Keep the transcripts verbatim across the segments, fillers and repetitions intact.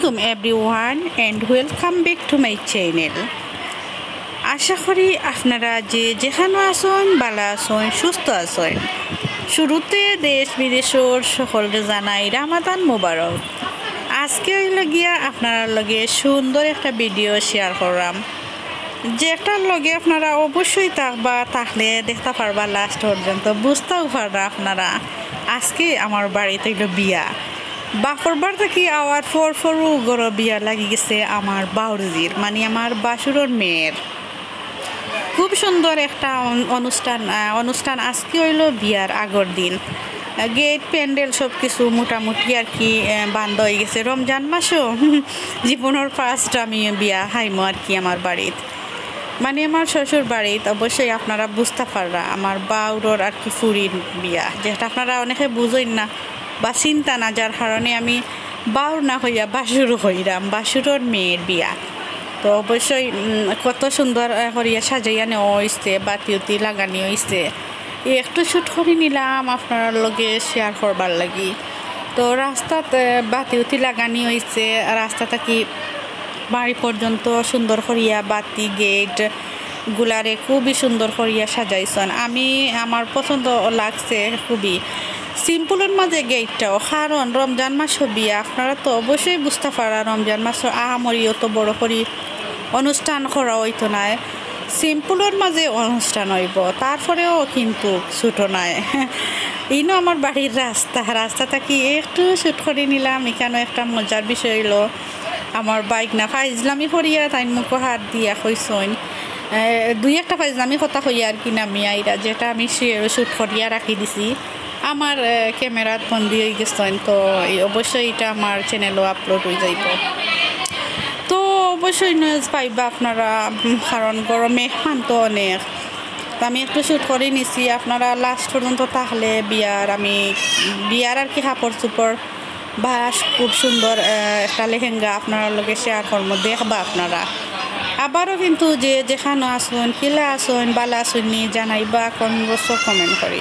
Welcome everyone and welcome back to my channel. আশা করি আপনারা যে যেখানো আছইন, ভালা আছইন, সুস্থ আছইন। শুরুতে দেশ বিদেশর সকলরে জানাই রামাদান মোবারক। আজকে অইলো গিয়া আপনারার লগে সুন্দর একটা ভিডিও শেয়ার কররাম। যেটার লগে আপনারা অবশ্যই থাকবা, তাহলে দেখতা পারবা লাস্ট পর্যন্ত, বুঝতাও পারবা আপনারা। আজকে আমার বাড়িত অইলো বিয়া। বাপর বাড়ি থাকি আওয়ার পর পরউ ঘরো বিয়া লাগি গেছে আমার বাউরজির, মানে আমার বাসুরর মেয়ের। খুব সুন্দর একটা অন-, অনুষ্ঠান, আহ, অনুষ্ঠান। আজকে অইলো বিয়ার আগর দিন। আহ, গেট, প্যান্ডেল সব কিছু মোটামুটি আর কি, আহ, বান্ধা অই গেছে। রমজান মাসো জীবনর ফার্স্ট আমি বিয়া খাইমু আর কি আমার বাড়িত। মানে আমার শ্বশুর বাড়িত। অবশ্যই আপনারা বুঝতা পাররা আমার বাউরর আর কি ফুরির বিয়া, যেটা আপনারা অনেকে বুঝইন না বা চিনতা না, যার কারণে আমি বাউর না কইয়া বাসুর কইরাম, বাসুরর মেয়ের বিয়া। তো অবশ্যই, উম, কত সুন্দর, আহ, করিয়া সাজাইয়া নেওয়া অইছে, বাতি উতি লাগানি অইছে। একটু শ্যুট করি নিলাম, আপনারার লগে শেয়ার করবার লাগি। তো রাস্তাত, আহ, বাতি উতি লাগানি অইছে, রাস্তা থাকি বাড়ি পর্যন্ত সুন্দর করিয়া বাতি, গেট গুলারে খুবই সুন্দর করিয়া সাজাইছইন। আমি, আমার পছন্দ লাগছে খুবই। সিম্পলর মাঝে গেটটাও, কারণ রমজান মাসো বিয়া, আপনারা তো অবশ্যই বুঝতা পাররা রমজান মাসো আহামরি অত বড় করি অনুষ্ঠান করা অইতো নায়, সিম্পলর মাঝে অনুষ্ঠান অইবো, তারপরেও কিন্তু ছোট নায়। ইনো আমার বাড়ির রাস্তা, রাস্তা থাকি একটু শ্যুট করি নিলাম। ইখানো একটা মজার বিষয় অইলো, আমার ভাইগ্না ফাইজলামি করিয়া তাইন মুখো হাত দিয়া কইছইন, এ, দুই একটা ফাইজলামি কথা কইয়া আর কি নামিয়া আইরা, যেটা আমি শ্যুট করিয়া রাখি দিছি। আমার, এ, ক্যামেরাত বন্দি অই গেছইন, তো এই অবশ্যই ইটা আমার চ্যানেলো আপলোড অই যাইবো। তো অবশ্যই নয়েজ পাইবা আপনারা, উম, কারণ ঘরো মেহমান তো অনেক। তো আমি একটু শ্যুট করি নিছি, আপনারা লাস্ট পর্যন্ত তাহলে বিয়ার, আমি বিয়ার আর কি কাপড় চোপড় বা খুব সুন্দর, আহ, একটা লেহেঙ্গা আপনারার লগে শেয়ার করমু, দেখবা আপনারা। আবারও কিন্তু যে যেখানো আছইন, কিলা আছইন, ভালা আছইন নি, জানাইবা কমেন্ট বক্সো কমেন্ট করি।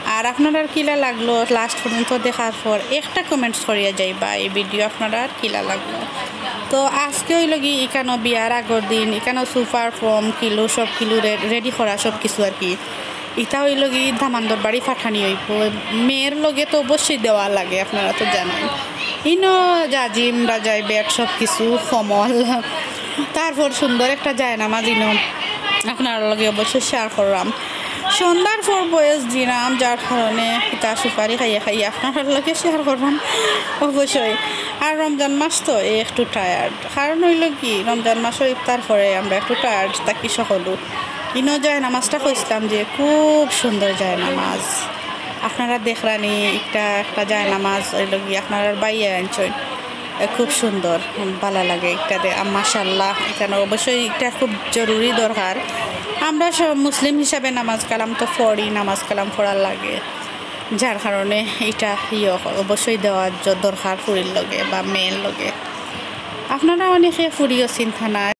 আর আপনারার কিলা লাগলো লাস্ট পর্যন্ত দেখার পর একটা কমেন্টস করিয়া যাইবা এই ভিডিও আপনারার কিলা লাগলো। তো আজকে অইলো কি ইখানো বিয়ার আগর দিন, ইখানো সুপার ফর্ম কিলো সব কিলো রে-, রেডি করা সব কিছু আর কি। ইটা অইলো কি দামান্দর বাড়ি পাঠানি অইবো। মেয়ের লগে তো অবশ্যই দেওয়া লাগে, আপনারা তো জানেন। ইনো জাজিম, রাজাই বেড সব কিছু, কমল, তারপর সুন্দর একটা জায়নামাজ ইনো আপনারার লগে অবশ্যই শেয়ার করলাম। সন্ধ্যার পর বয়স দিলাম, যার কারণে ইটা সুপারি খাইয়া খাইয়া আপনারার লগে শেয়ার করলাম অবশ্যই। আর রমজান মাস তো একটু টায়ার্ড, কারণ অইলো কি রমজান মাসো ইফতার পরে আমরা একটু টায়ার্ড থাকি সকলউ। ইনো জায়নামাজটা কইছিলাম যে খুব সুন্দর জায়নামাজ, আপনারা দেখরানি। একটা একটা জায়নামাজ অইলো কি আপনারার ভাইয়ে আনছইন, এ, খুব সুন্দর, উম, ভালা লাগে একটা দে-, আ, মাশাআল্লাহ। ইখানো অবশ্যই ইটা খুব জরুরি দরকার। আমরা সব মুসলিম হিসাবে নামাজ কালাম তো পড়ি, নামাজ কালাম পড়ার লাগে, যার কারণে ইটা ইয়ে অবশ্যই দেওয়া জ-, দরকার ফুরির লগে বা মেয়ের লগে। আপনারা অনেকে ফুরিও চিন্তা নাই।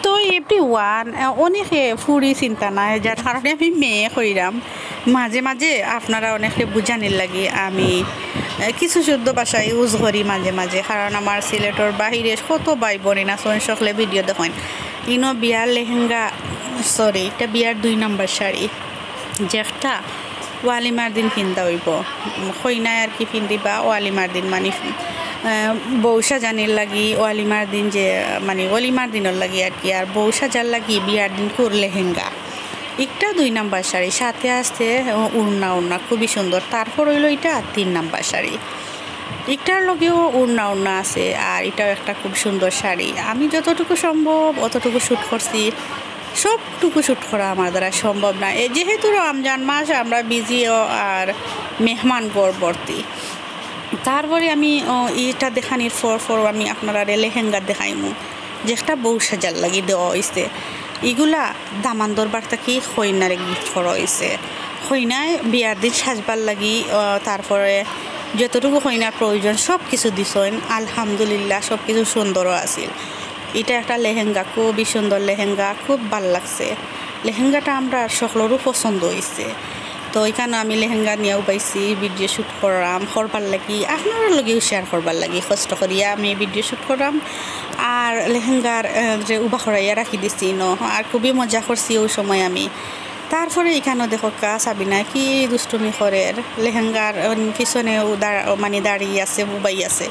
তো এভরিওয়ান, আহ, অনেকে ফুরি চিন্তা নাই, যার কারণে আমি মেয়ে কইরাম। মাঝে মাঝে আপনারা অনেকে বুঝানির লাগি আমি, আহ, কিছু শুদ্ধ ভাষা ইউজ করি মাঝে মাঝে, কারণ আমার সিলেটর বাহিরে কত ভাই বোন আছইন, সকলে ভিডিও দেখইন। ইনো বিয়ার লেহেঙ্গা, সরি, ইটা বিয়ার দুই নাম্বার শাড়ি, যেটা ওয়ালিমার দিন পিন্দা অইবো। উম, কইনায় আর কি পিন্দিবা ওয়ালিমার দিন, মানে, আহ, বউ সাজানির লাগি ওয়ালিমার দিন যে, মানে, ওয়ালিমার দিনর লাগি আর কি, আর বউ সাজার লাগি বিয়ার দিন কুর লেহেঙ্গা। একটা দুই নাম্বার শাড়ি, সাথে আছে উ-, উড়না, উড়না খুবই সুন্দর। তারপর অইলো ইটা তিন নাম্বার শাড়ি, ইটার লগেও উড়না, উড়না আছে, আর ইটাও একটা খুব সুন্দর শাড়ি। আমি যতটুকু সম্ভব অতটুকু শ্যুট করছি। সবটুকু শ্যুট করা আমার দ্বারা সম্ভব না। এ, যেহেতু রমজান মাস, আমরা বিজিও আর মেহমান ঘর ভর্তি। তারপরে আমি, ও, ইটা দেখানির পর পর আমি আপনারারে লেহেঙ্গা দেখাইমু, যেটা বউ সাজার লাগি দেওয়া অইছে। ইগুলা দামান্দর বাড়ি থাকি কইনারে গিফট করা অইছে। কইনায় বিয়ার দিন সাজবার লাগি, ও, তারপরে যতটুকু কইনার প্রয়োজন সব কিছু দিছইন। আলহামদুলিল্লাহ, সব কিছু সুন্দরও আছিল। ইটা একটা লেহেঙ্গা, খুবই সুন্দর লেহেঙ্গা, খুব ভালা লাগছে। লেহেঙ্গাটা আমরার সকলরও পছন্দ অইছে। তো ইখানো আমি লেহেঙ্গা নিয়া উবাইছি, ভিডিও শ্যুট করলাম, করবার লাগি, আপনারার লগেও শেয়ার করবার লাগি কষ্ট করিয়া আমি ভিডিও শ্যুট করলাম। আর লেহেঙ্গার, আহ, যে উবা করাইয়া রাখি দিছি ইনো, আর খুবই মজা করছি ওই সময় আমি। তারপরে ইখানো দেখউক্কা সাবিনা কি দুষ্টুমি করের, লেহেঙ্গার, উম, পিছনে ও দাঁড়-, মানে দাঁড়িয়ে আছে, উবাই আছে,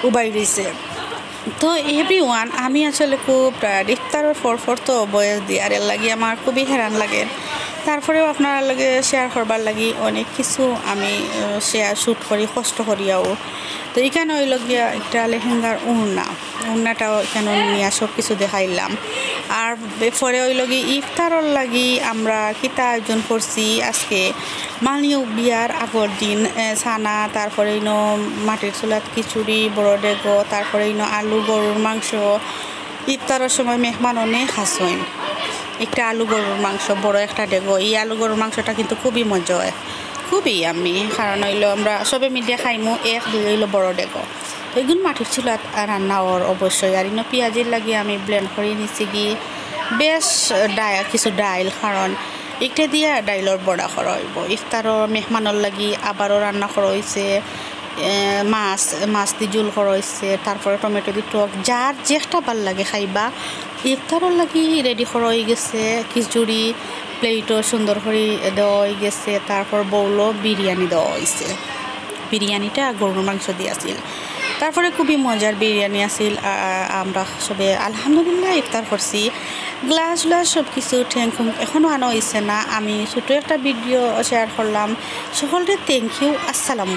উবাই রইছে। তো এভরিওয়ান, আমি আসলে খুব টায়ার্ড। ইফতারর পর পর তো বয়স দিয়ার, এর লাগি আমার খুবই হেরান লাগে। তারপরেও আপনারার লগে শেয়ার করবার লাগি অনেক কিছু আমি, আহ, শেয়ার শ্যুট করি, কষ্ট করিয়াও। তো ইখানো অইলো গিয়া একটা লেহেঙ্গার উড়না, উড়নাটাও ইখানো নিয়া সব কিছু দেখাইলাম। আর বে-, পরে অইলো গিয়া ইফতারর লাগি আমরা কিতা আয়োজন করছি আজকে, মানে বিয়ার আগর দিন, এ, ছানা, তারপরে ইনো মাটির চুলাত খিচুড়ি, বড় ডেগো, তারপরে ইনো আলু, গরুর মাংস। ইফতারর সময় মেহমান অনেক আছইন। একটা আলু, গরুর মাংস, বড় একটা ডেগো। এই আলু, গরুর মাংসটা কিন্তু খুবই মজা অয়, খুবই ইয়াম্মি। কারণ অইলো আমরা সবে মিলিয়া খাইমু, এক দুই অইলো বড় ডেগো। তো এগুন মাটির চুলাত রান্না অর অবশ্যই। আর ইনো পিয়াজির লাগি আমি ব্লেন্ড করি নিছি গি বেশ ডাই-, কিছু ডাইল, কারণ একটা দিয়া ডাইলর বড়া করা অইবো। ইফতারর মেহমানর লাগি আবারও রান্না করা অইছে, এ, মাছ, মাছ দি ঝুল করা অইছে, তারপরে টমেটো দি টক, যার যেটা ভালা লাগে খাইবা। ইফতারর লাগি রেডি করা অই গেছে খিচুড়ি, প্লেটও সুন্দর করি দেওয়া অই গেছে, তারপর বাউলও বিরিয়ানি দেওয়া অইছে। বিরিয়ানিটা গরুর মাংস দি আছিল, তারপরে খুবই মজার বিরিয়ানি আছিল। আ-, আ-, আমরা সবে আলহামদুলিল্লাহ ইফতার করছি। গ্লাস গ্লাস সব কিছু ঠেং খুং এখনও আনা অইছে না। আমি ছোটো একটা ভিডিও শেয়ার করলাম। সকলকে থ্যাংক ইউ। আসসালামু